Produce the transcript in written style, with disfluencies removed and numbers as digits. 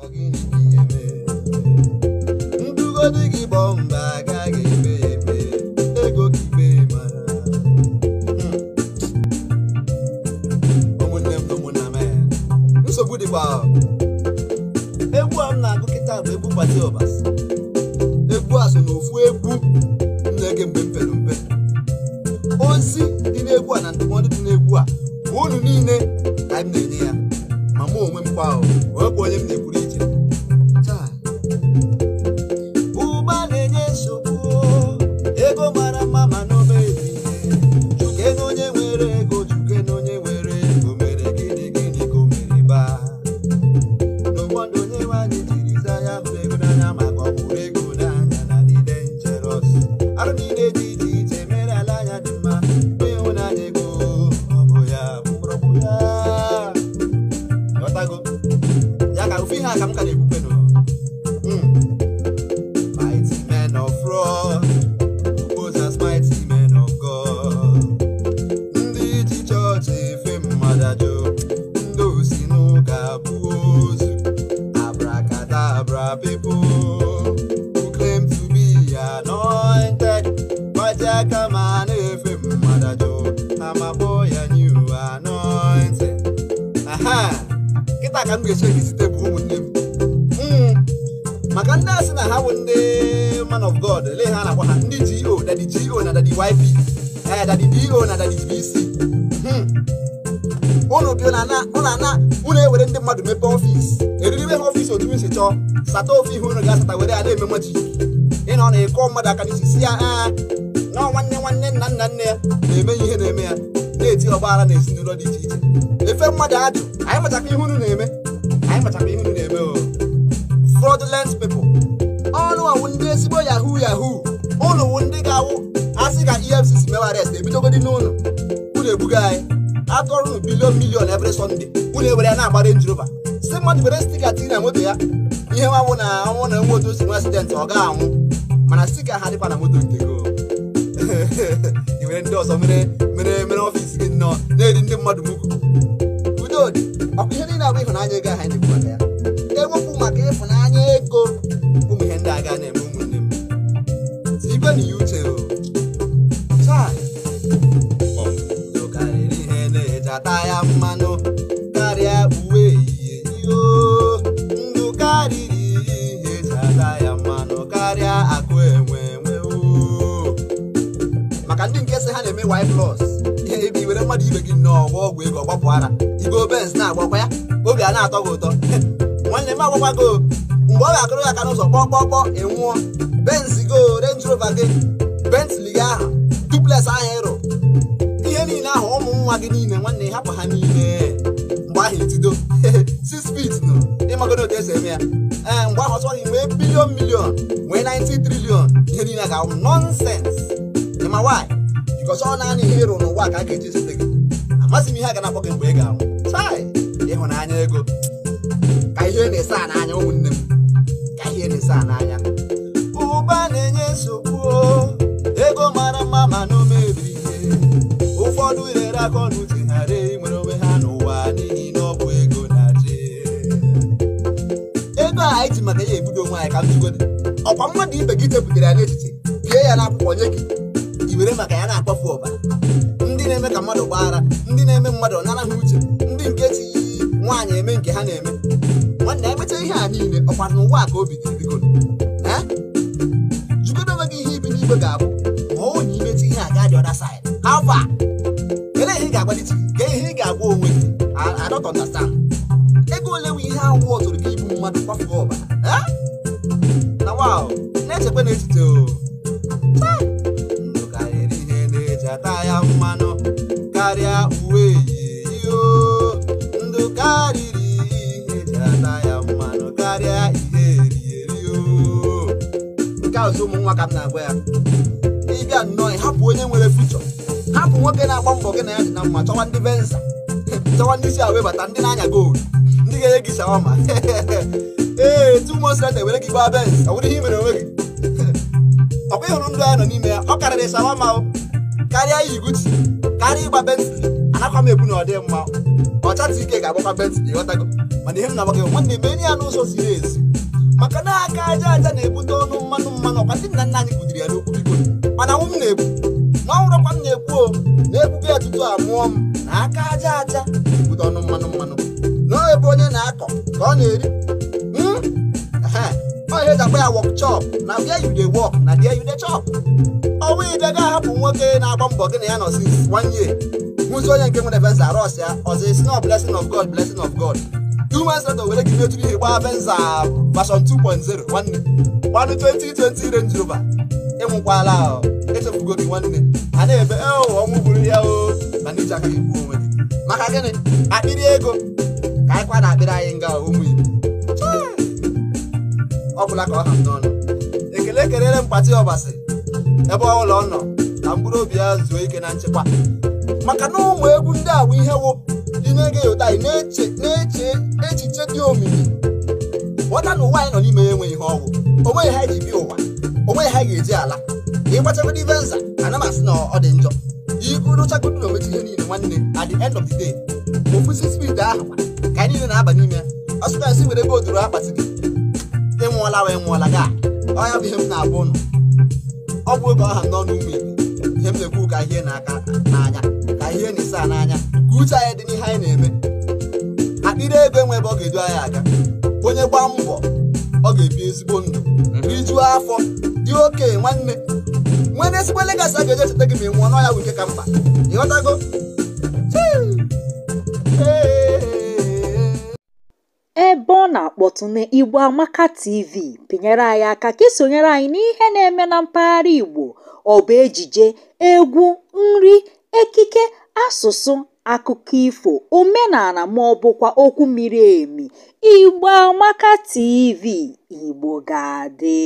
Ọ gịnị ka ị ga-eme? Ndụgodi gị bọmba agaghị eme ya eme. Ego ka ikpe mara. Ụmụnne m na ụmụnna m, nsogbu dịkwa. Egwu a m na-agụ kịta bụ egwu Patty Obasi. Egwu a so n'ofu egwu m na-ege mgbe m pere mpe. Ozi dị n'egwu a na ndụmọdụ dị n'egwu a bụ unu niile ka m na-enye ya, ma mụ onwe m kwa, onwekwa onye m na-ekwuru iche. Taa, ụba na-enye nsogbu. Ego mara mma mana o mebi ihe. Juke na onye nwere ego, juke na onye nwere ego mere gịnị? Gịnị ka o mere baa? N'ụfọdụ onye nwaanyị jiri zaa ya hụrụ ego n'anya, maka ọ hụrụ ego n'anya na dị dangerous. Arụ niile dị iche iche mere ala anya dị mma. Ịhụnanya ego, ọ bụ ya bụ mgbọrọgwụ ya. Ghọtago ya ka ofu ihe a ka m ka na-ekwukwe nụ. Mighty men of fraud who pose as mighty men of God. Ndị ji chọọchị efe mmadụ ajụ, ndị osi n'ụka bụ ozu. Abracadabra people who claim to be anointed, gbaji aka ma na-efe mmadụ ajụ, amakpọ ya new anointing. Aha, kịta ka m ga-eche gị site bụ ụmụnne m. Maka ndị a sị na ha bụ ndị man of God, ele ha na-akpọ ha ndị GO, Daddy GO na Daddy YP, ee, Daddy DO na Daddy BC. Unu bi unu ana unu ana unu ewere ndị mmadụ mepee office, eriribe ha office otu si chọọ, sata ofe ihe unu ga-asata, were ya na-eme magic. Ịnọ na ịkọ mmadụ aka n'isi, si ya ee nọọ nwanne nwanne nna nna nne ya na-eme ihe na-eme ya, na-eti ọgbaghara na ezinụlọ dị iche iche, efe mmadụ ajụ. Anyị machakwa ihe unu na-eme, anyị machakwa ihe unu na-eme o. Fraudulent people, ọnụ awụ ndị ezigbo yahoo yahoo. Ụnụ wụ ndị ga-awụ asị ka EFCC mewe arrest, ebidogodi n'ụlọ unu ebuga anyị, atọrọ unu billion million every Sunday. Unu ewere ya na-agba Range Rover, si mmadụ were sticker tinye na moto ya. Ihe nwa bụ na ọnwụ na enwe otu o si nwe accident, ọ ga anwụ, mana sticker ha dịkwa na moto nke go. I were ndị ọzọ mere mere mere office gị nnọọ na-eri ndị mmadụ mugu. Udo dị ọkwa. Ihe niile abụ ịhụnanya ego ahụ anyị na-ekwu maka ya. Ewepụ maka ịfụnanya ego, ụmụ ihe ndị a ga na-eme. Ụmụnne m, tikwe na ya uche o. Chai, ndụ karịrị ihe na-eji ata ya mmanụ, karịa uwe ehihie iyo. Ndụ karịrị ihe eji ata ya mmanụ, karịa akụ enwe enwe o. Maka ndị nke sị ha na-eme Y plus, ihe ebe i were mmadụ ibe gị nnọọ gba ọgwụ ego, ọgbapụ ara igo Benz na-agbakwa ya, obi a na-atọ gị ụtọ. Nwanne m, agwakwago mgbe ọ ga-akụrụ ya aka n'ụzọ kpọkpọkpọ, ịnwụọ. Benz go, Range Rover gị, Bentley gị ahụ, duplex ahụ ịrụ, ihe niile ahụ, ụmụ nwa gị niile, nwanne, hapụ ha niile. Mgbe ahụ etido 6 feet nụ, ịmagodo otu esi eme ya. Ee, mgbe ahụ ọsọ gị nwee billion million, nwee 90 trillion, ihe niile ga-awụ nonsense. Ịma why? Because ọ naanị ihe ịrụ n'ụwa ka a ga-eji ezute gị. Amasị m ihe a ga na-akpọ gị mgbe ị ga-anwụ. Chai, ịhụnanya ego ka ihe na-ese a n'anya. Ụmụnne m, ka ihe na-ese a n'anya. Ụba na-enye nsogbu o. Ego mara mma mana o mebiri ihe. Ụfọdụ rere akọ na uche ha, ree nwere onwe ha n'ụwa, n'ihi na ọ bụ ego na-achị. Ego a anyị ji maka ya ebudo onwe anyị, ka m jigodi ọkwa mmadụ ibe gị chepụtara ya n'echiche, bie ya n'akwụkwọ nye gị, i were maka ya na-akpafu ọbara. Ndị na-eme ka mmadụ gbaghara, ndị na-eme mmadụ nara ha uche, ndị nke ji nwaanyị eme nke ha na-eme. Nwanne, emecha ihe a niile, ọkwa n'ụwa a ka obi dịrị. Biko, ee, jụgodo onwe gị ihe ibi n'igwe ga-abụ ma ọ na imecha ihe a gaa the other side. How far? Kelee ihe ị ga-agwa di gị? Kee ihe ị ga-agwa onwe gị? I don't understand. Ego ole wụ ihe ahụ ọtụrụ gị igbu mmadụ, kwafuo ọbara? Eh? Na wow, na-echekwa na echiche o. Chai! Ndụ karịrị ihe na-eji ata ya mmanụ, karịa uwe ehihie o. Ndụ karịrị ihe eji ata ya mmanụ, karịa ihe erieri o. Nke a ọzọ, ụmụ nwa ka m na-agwa ya. Ịbịa nnọọ, ịhapụ onye nwere future, hapụ nwoke na-agba mbọ gị na ya dị na mma, chọwa ndị Venza, chọwa ndị si awebata, ndị na-anya gold, ndị ga-enye gị shawarma. Ee, 2 months later, were gị gbaa Benz. Ọ bụrụ ihe i mere onwe gị, ọkwa ịhụrụ ndụ ya nọ n'ime ya, ọ karịrị shawarma o, karịa iyi Gucci, karịa ịgba Bentley. Anakwa m ekwu na ọ dị mma. Ọcha ike ga-agbakwa Bentley, ịghọtago? Mana ihe m na-agwa gị, nwanne, mee ya n'ụzọ ziri ezi, maka na aka aja aja na-ebute ọnụ mmanụ mmanụ. Ọkwa ndị nna nna anyị kwudiri ya n'okwu, biko. Mana nwụ m na-ekwu na ọhụrụkwa m na-ekwu o na-ekwugo ya tutu amụọ m, na aka aja aja na-ebute ọnụ mmanụ mmanụ. Na ebe onye na-akọ ka ọ na-eri. Ọ ihe eji akpọ ya workshop, na where you dey work na there you dey chop. Ọnwa ịbịa ga ahapụ nwoke na-agba mbọ gị na ya nọ since one year, hụzi onye nke nwere Venza rọs ya ọzọ, esi na blessing of God, blessing of God. 2 months later, were gị metụrụ ihe gbaa Venza version 2.0, nwanne, gbanụ 2020 Range Rover. Ịnwụkwala, echefugo gị, nwanne. A na-ebe ọnwụ gburu ya o, mana iji aka gị gbuo onwe gị. Maka gịnị? Akpịrị ego ka anyị kwa na akpịrị anyị nga. Ụmụ Igbo, ọ bụla ka ọ ha m n'ọnụ. Ekele kelere m Patty Obasi ebe ọbụla ọ nọ, ka mkpụrụ obi ya zuo ike na nchekwa, maka na ụmụ egwu ndị a bụ ihe wụ ị na-ege ya ụta, ị na-eche na-eche echiche dị omimi, ghọta na ụwa anyị nọ n'ime ya enweghị ihe ọgwụ, onweghị ha ji bịa ụwa, onweghị ha ga-eji ala. Ịgbachagodi Venza, ana m asị na ọ dị njọ iburuchagodu na onwechi ihe niile, nwanne. At the end of the day, ofu speed ahụ kwa ka anyị niile na-aba n'ime ya. Ọsụkwa nsị were ebe oduru akpati gị, ịnwụọla wee nwụọla gaa. Ọ ya bụ ihe m na-abụ ụnụ. Ọ bụ oge ọha m n'ọnụ. Ụmụ Igbo, ihe m na-ekwu, ka ihe na-aka n'anya, ka ihe na-esa n'anya, ka uche anyị dị n'ihe anyị na-eme. Akpịrị ego enwe ebe ọ ga-edu anyị aga. Onye gbaa mbọ, ọ ga-ebi ezigbo ndụ, rijuo afọ, dị oke, nwanne, nwere ezigbo legacy a ga-eji echeta gị ma ị nwụọ. N'ọya bụ nke ka mkpa, ịghọtago? Ee. Ebe ọ na-akpọtụ na Igbo Amaka TV, pịnyere anyị aka ka isonyere anyị n'ihe na-eme na mpaghara Igbo. Ọ bụ ejije, egwu, nri, ekike, asụsụ, akụkọ ifo, omenala ma ọ bụkwa okwu miri emi. Igbo Amaka TV, Igbo ga-adị.